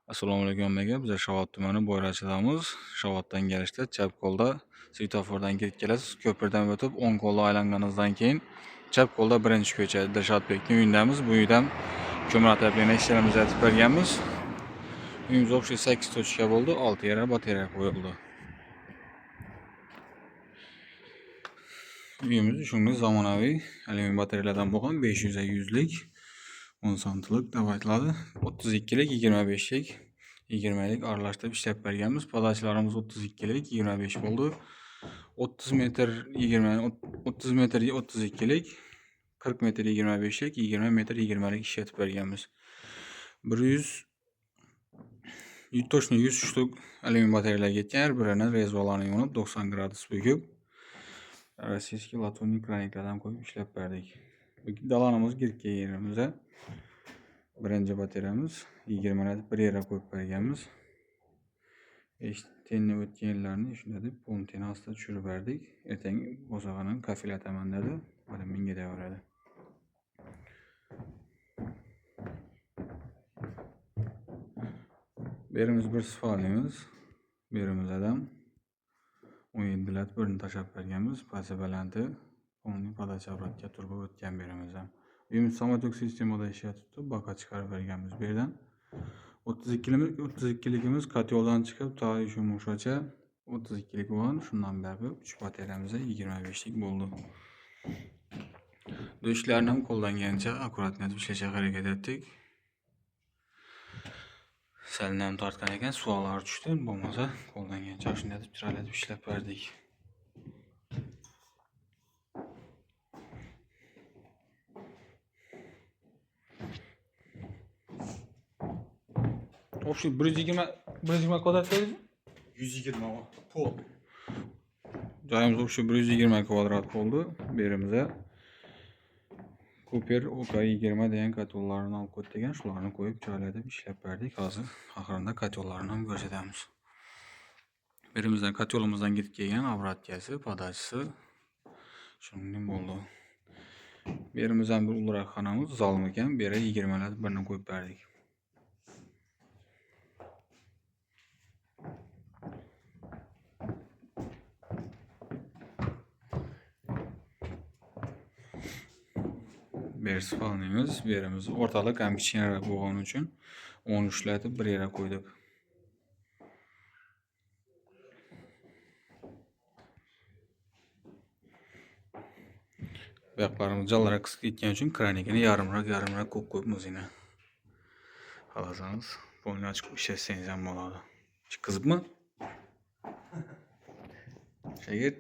Assalomu alaykum hammaga. Biz Shavot tumani Boyrachidamiz. Shavotdan kelishda chap qo'lda svetofordan kirib kelasiz. Ko'pirdan o'tib o'ng qo'lda aylanganingizdan keyin chap qo'lda birinchi ko'cha Dilshodbekning uyindamiz. Bu uydan ko'mir отопление ishlarimizni aytib berganmiz. Uyimiz общий 8 tochka bo'ldi, 6 yera batareya qo'yildi. Uyimiz shunday zamonaviy alyumin batareyalardan bo'lgan 500 100 lik 10 santilik deb aytiladi. 32lik, 25lik, 20lik aralashtirib ishlab berganmiz. Podachilarimiz 32lik, 25 bo'ldi. 30 metr 20, 30 metr 32lik, 40 metr 25lik, 20 metr 20lik ishlatib berganmiz. 100 точно 100 штук alyumin batareyalar ketgan. Har birini rezvalarni yonib 90 gradus bukib, российский латунный kraniklardan qo'yib ishlab berdik. Dalanimiz girib kelgan yerimizda birinchi batareyamiz 20 bir yere qo'yib berganmiz. Tenni o'tgan yerlarini shunday deb polni teni ostida tushirib berdik. Ertaga bo'sag'ani kafel ataman dedi. Bir mingga deyaveradi. Berimiz bir sifalimiz. Berimiz adam 17 lat birini tashlab berganmiz. Pasi balanti polni podacha обратga turba o'tgan berimiz ham. Uyimiz samotok sistemada ishlatibdi. Baka chiqarib berganmiz bu yerdan. 32 likimiz kotyoldan chiqib to shu mushacha 32lik bo'lgan. Shundan beri 3 batareyamiz 25lik bo'ldi. Do'shlarni ham qo'ldan kelgancha akkuratно ishlashga harakat etdik. Sal nam tortgan ekan, suvoqlari tushdi. Bo'lmasa qo'ldan kelgancha shunday deb chiroyli ishlab berdik. Общий 120 kvadrat dedingiz? 120 pol. Joyimiz общий 120 kvadrat bo'ldi. Bu yerimizda Cooper OK20 degan kotyollarni olib qo'ydik ekan. Shularni qo'yib chiroyli deb ishlab berdik. Hozir oxirida kotyollarni ham ko'rsatamiz. Bu yerimizdan kotyolimizdan ketib kelgan обраткasi, podachisi shunday bo'ldi. Bu yerimizdan bir ulug'roq xonamiz, zalm ekan. Bu yerga 20 lat birini qo'yib berdik. Ber spalnimiz, bu yerimiz o'rtaliq ham kichkinaroq bo'lgani uchun 13 latib bir yerga qo'ydik. Bu yoqlarimiz jallara qisib ketgani uchun kranikini yarimroq yarimroq qo'yib qo'yibmiz yine. Xohlasangiz polni ochib ishlatsangiz ham bo'ladi. Qiziqmi? Shagird.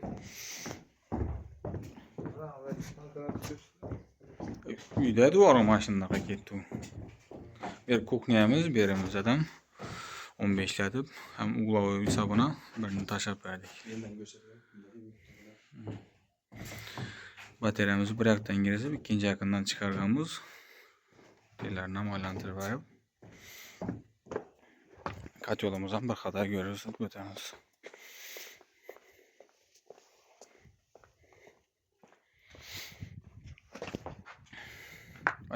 Uyda duvarim mana shunaqa ketdi. Bu yer kuxnyamiz, bu yerimizdan 15 latib ham угловой hisobini birini tashlab berdik. Batareyamizni bir yoqdan kirgizib, ikkinchi yoqdan chiqarganmiz. Tellarni ham aylantirib berib, kotyolimiz ham bir qator ko'rsatib o'tamiz.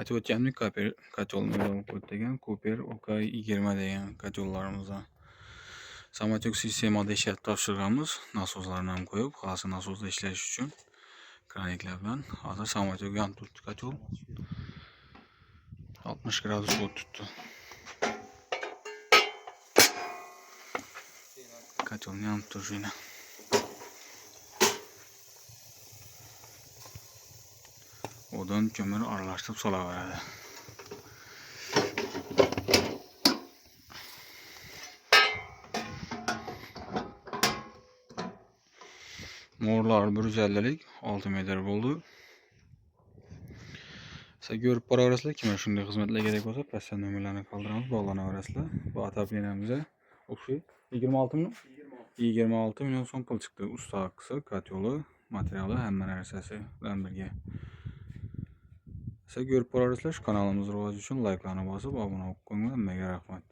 Aytib o'tganimdek, Cooper kotyolni olib qo'ydik degan, Cooper OK20 degan kotyollarimizni samotyok sistemada ishlatib topshirganmiz. Nasoslarni ham qo'yib, hozir nasosda ishlash uchun kraniklar bilan. Hozir samotyok yonib turibdi kotyol. 60 gradus o't tutdi. Kotyolni yonib turishini. Odun ko'mir aralashtirib solaveradi. Mo'rlar 150lik, 6 metr bo'ldi. Sizlar ko'rib boraverasizlar, kimga shunday xizmatlar kerak bo'lsa, pastda nomerlarni qoldiramiz, bog'lanaverasizlar. Bu отоплениемizda общий 26 million? 26 million so'm pul chiqdi. Usta haqisi, kotyoli, materiali, hamma narsasi bilan birga. Sizlar ko'rib boraverasizlar, shu kanalimiz rivoji uchun layklarni bosib, obuna bo'lib qo'yinglar. Hammaga rahmat.